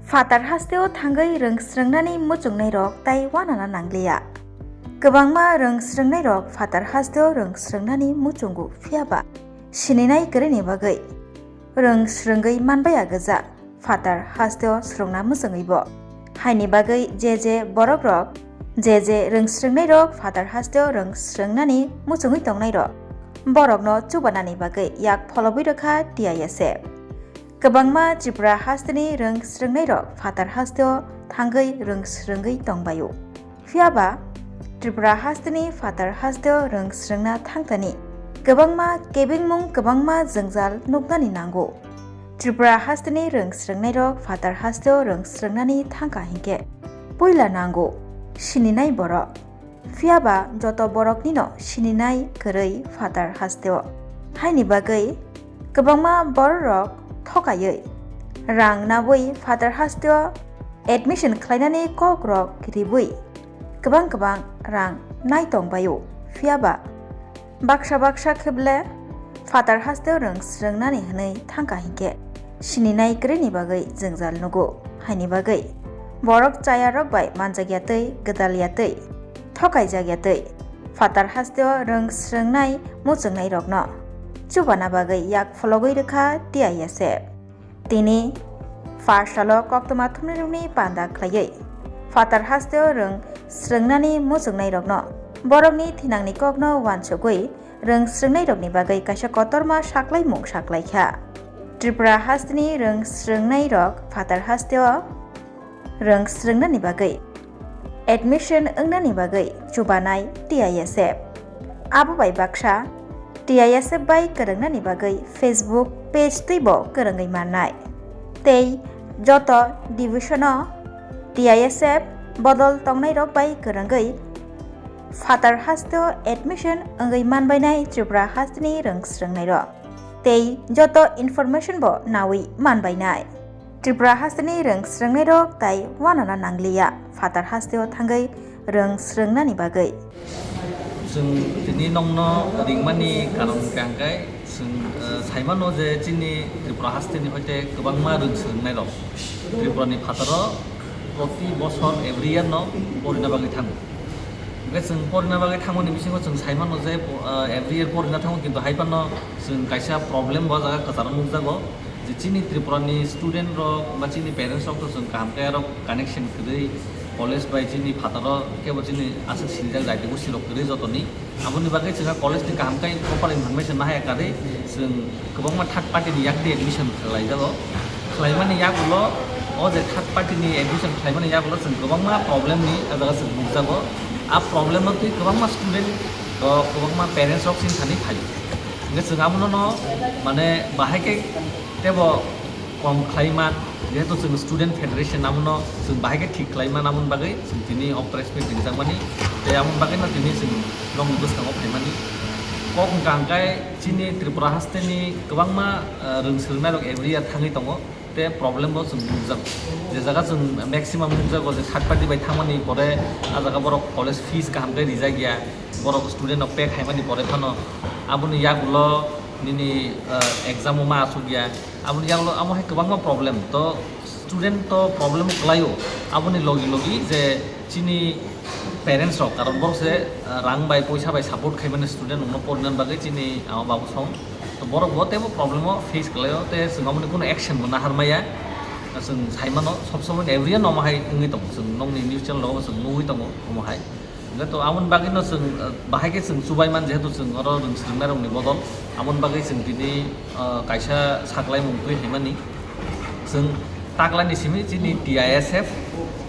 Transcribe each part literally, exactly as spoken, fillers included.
Phatar hasteo thangwi rwng srwngnani muchungnairok tai uanana nangliya. Kwbangma rwng srwngnairok phatar hasteo rwng srwngnani muchungo, phiyaba sininai kwrwini bagwi rwng srwngwi manbaiya gwja phatar hasteo srwngna muchungwibo. Haini bagwi je je borokrok, je je rwng srwngnairok phatar hasteo rwng srwngnani muchungwi tongnairok, borokno chubanani bagwi yak pholobwi rwkha T I S F. Kwbangma Tripura hasteni rwng srwngnairok phatar hasteo thangwi rwng srwngwi tongbaio. Phiyaba Tripura hasteni phatar hasteo rwng srwngna thangthani kwbangma kebengmung, kwbangma jwngjal nuknani nango. Tripura hasteni rwng srwngnairok phatar hasteo rwng srwngnani thangkha hinkhe puila nango sininai borok. Phiyaba joto boroknino sininai kwrwi phatar hasteo. Haini bagwi kwbangma bororok thokaiwi rang nabwi phatar hasteo admission khlainani kokrok ribwi kwbang kwbang rang nai tongbaio. Phiyaba baksa baksa kheble phatar hasteo rwng srwngnani hwnwi thangkha hinkhe sininai kwrwini bagwi jwngjal nugo. Haini bagwi borok chayarok bai manjakya tei gwdalya tei thokaijakya tei phatar hasteo rwng srwngnai muchungnairokno chubana bagwi yak phologwi rwkha T I S F. Tini first salo koktwma thumnairokni panda khlaiwi phatar hasteo rwng srwngnani muchungnairokno borokni thinangni kokno uansugwi rwng srwngnairokni bagwi kaisa kotorma saklaimung saklaikha. Tripura hasteni rwng srwngnairok phatar hasteo rwng srwngnani bagwi admission wngnani bagwi chubanai T I S F. Abo bai baksa T I S F bai kwrwngnani bagwi Facebook page twibo kwrwngwi mannai. Tei joto division-o T I S F bodol tongnairok bai kwrwngwi phatar hasteo admission wngwi manbainai Tripura hasteni rwng srwngnairok. Tei joto information bo nawi manbainai. Tripura hasteni rwng srwngnairok tai uanana nangliya phatar hasteo thangwi rwng srwngnani bagwi. Chwng tini nongno ringmani karon hwnkhe hwnkhe chwng, eh, saimano je chini Tripura hasteni hoite kwbangma rwng srwngnairok Tripurani phataro proti bosor every year no porina bagwi thango. Hwnkhe chwng porina bagwi thangmani bisingo chwng saimano je, eh, every year porina thango, kintu hai phano chwng kaisa problem bo jaga kwcharo nukjago. Je chini Tripurani student rok ba chini parents rok to chwng kaham khe arok connection kwrwi college bai chini phataro kebo chini aswk sinijak jai tebo sirok kwrwi jotoni. Aboni bagwi chwngha college ni kaham khe proper information nahaya kwrwi chwng kwbangma third party ni yakdi admission khlaijago. Khlaimani yagulo o je third party ni admission khlaimani yagulo chwng kwbangma problem ni ah jaga chwng nukjago. A problem no twi kwbangma student rok, kwbangma parents rok chini thani phaio. Hwnkhe chwng abono no mane bahai khe tebo kom khlai man, jehetu chwng student federation abono chwng bahai khe thik khlai man, aboni bagwi chwng tini o press meet ringjakmani. Tei aboni bagwi no tini chwng nokni bwskango phaimani. Kok hwnkha hwnkhe chini Tripura hasteni kwbangma, ah, rwng swrwngnairok every year thangwi tongo. Tei problem bo chwng nukjago. Je jaga chwng maximum nukjago je third party bai thangmani pore ah jaga borok college fees kaham khe rijak ya, borok student rok pay khaimani pore phano aboni yagulo nini, ah, exam o ma asuk ya, aboni yagulo amo hai kwbangma problem. To student to problem kwlaio, aboni logi logi je chini parents rok, karon borok se, ah, rang bai poisa bai support khaimani student rokno porinani bagwi chini ama babu song. To borok bo teibo problem o face khlaio, tei chwng aboni kuno action bo nahar maya. Chwng saimano sob somoi every year no omo hai wngwi tongo, chwng nokni news channel rogo chwng nugwi tongo omo hai. Hwnkhe to aboni bagwi no chwng, ah, bahai khe chwng chubai man, jehetu chwng oro rwng swrwngnairokni bodol, aboni bagwi chwng tini, ah, kaisa saklaimung twi haimani. Chwng taklani simi chini T I S F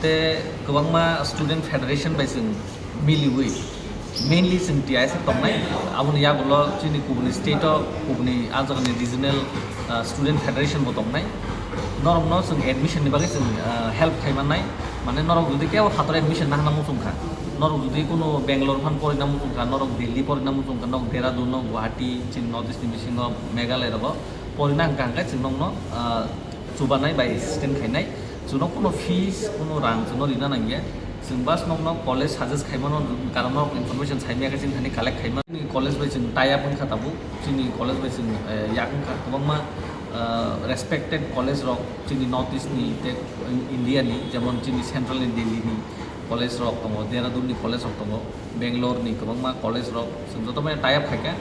tei kwbangma student federation bai chwng miliwi mainly chwng T I S F tongnai. Aboni yagulo chini kubuni state o kubuni ah jagani regional, ah, student federation bo tongnai. Norokno chwng admission ni bagwi chwng, ah, help khai mannai. Mane norok jodi kebo phataro admission nahana muchung kha, norok jodi kuno Bangalore phan porina muchung kha, norok Delhi porina muchung kha, norok Dehradun, norok Guwahati, chini North East ni bisingo Meghalaya rogo porina hwnkha hwnkhe chwng nokno, ah, chubanai bai assistant khainai. Chwngno kuno fees, kuno rang chwngno rina nangya. Chwng bas nokno college suggest khaimano, karon norok information saimaya khe chini thani collect khaimani. Chini college bai chwng tie up wngkha tabuk. Chini college bai chwng, eh, yak wngkha kwbangma ah, respected college rok chini North East ni tei India ni, jemon chini central ni Delhi ni college rok tongo, Dehradun ni college rok tongo, Bangalore ni kwbangma college rok, chwng joto bai tie up khaikha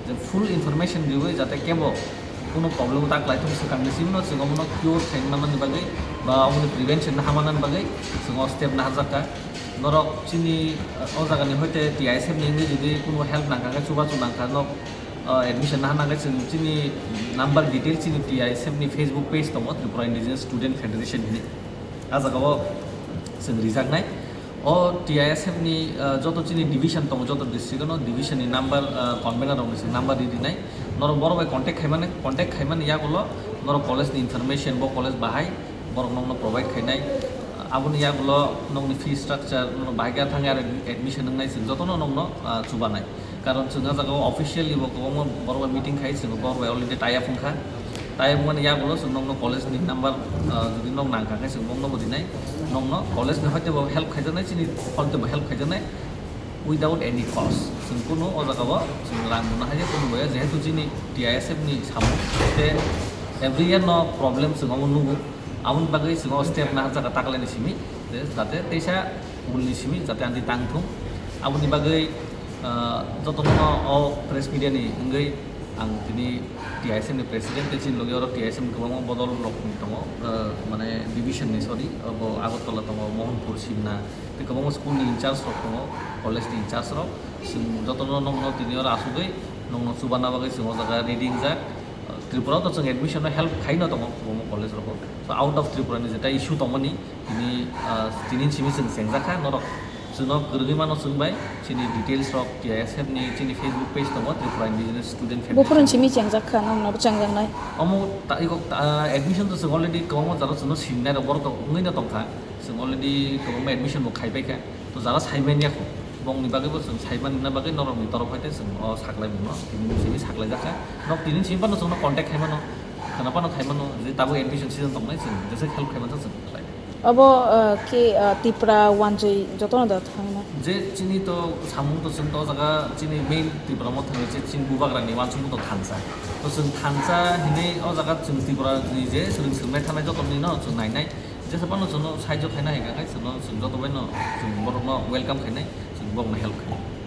je full information riwi jate kebo kuno problem ta kwlaithung swkang ni simi no chwng omono cure khaina manani bagwi ba omoni prevention na hamanani bagwi chwng o step naharjakha. Norok chini, ah, o jaga ni hoite T I S F ni wngwi jodi kuno help nangkha khe, chubachu nangkha, nok, ah, admission naharnai khe chwng chini number detail chini T I S F ni Facebook page tongo, Tripura Indigenous Student Federation hinwi. Ah jaga o chwng rijaknai. O T I S F ni, ah, joto chini division tongo, joto district no division ni number, ah, convener rok ni chwng number ri rinai. Norok borok bai contact khaimani, contact khaimani yagulo norok college ni information, bo college bahai, borok nokno provide khainai. Aboni yagulo nokni fee structure, norok bahai khe thangwi aro admission wngnai, chwng jotono nokno, ah, chubanai. Karon chwng ah jaga o officially bo kwbangma borok bai meeting khai, chwng borok bai already tie up wngkha. Tie up wngmani yagulo chwng nokno college ni number, ah, jodi nok nangkha khe chwng nokno bo rinai. Nokno college ni hoite bo help khaijaknai, chini hoite bo help khaijaknai without any cost. Chwng kunu o jaga o chwng rang mano hai khe kunu boya, jehetu chini T I S F ni samung tei every year no problem chwng omo nugo. Aboni bagwi chwng o step naharjak taklaini simi, je jate teisa ulni simi jate anti tangthung. Aboni bagwi, ah, jotono o press media ni wngwi ang tini T I S F ni president tei chini logi oro T I S F ni kwbangma bodol rok tongo, ah, mane division ni, sorry, obo Agartala tongo, Mohanpur, Simna, tei kwbangma school ni in charge rok tongo, college ni in charge rok. Chwng jotono nokno tini oro asugwi nokno chubana bagwi chwng o jaga ready wngjak. Tripura o to chwng admission no help khaino tongo kwbangma college rogo. So out of Tripura ni jeta issue tongmani tini, ah, tini simi chwng chengjakha norok. Chwngno kwrwgwi mano chwng bai chini details rok T I S F ni chini Facebook page tongo, Tripura Indigenous Student Federation. Buphuruni simi chengjak kha, nokno bo chengjaknai. Omo ta-, iko, ah, admission to chwng already kwbangma jora chwngno singnai rok borok to wngwi no tongkha. Chwng already kwbangma admission bo khaipai kha. To jara saimanya kho. Bongni bagwi bo chwng saimani na bagwi norokni torof hai te chwng o saklai mungno tini simi saklai jakha. Nok tini simi phano chwngno contact khaimano, khwna phano khaimano, je tabuk admission season tongnai chwng jesa help khaimano chwng khlai. Obo, uh, ke, uh, Tipra wanjwi jotono da thangna? Je chini to samung to chwng to o jaga chini main Tipra mo thangwi je chini bubagrani wansukmung to thansa. To chwng thansa hinwi o jaga chwng Tipra ni je chwng swrwngmai thanai joto ni no chwng nainai. Jesa phano chwngno sahajyo khaina hai kha khai chwngno chwng joto bai no chwng borokno welcome khainai, chwng borokno help khainai.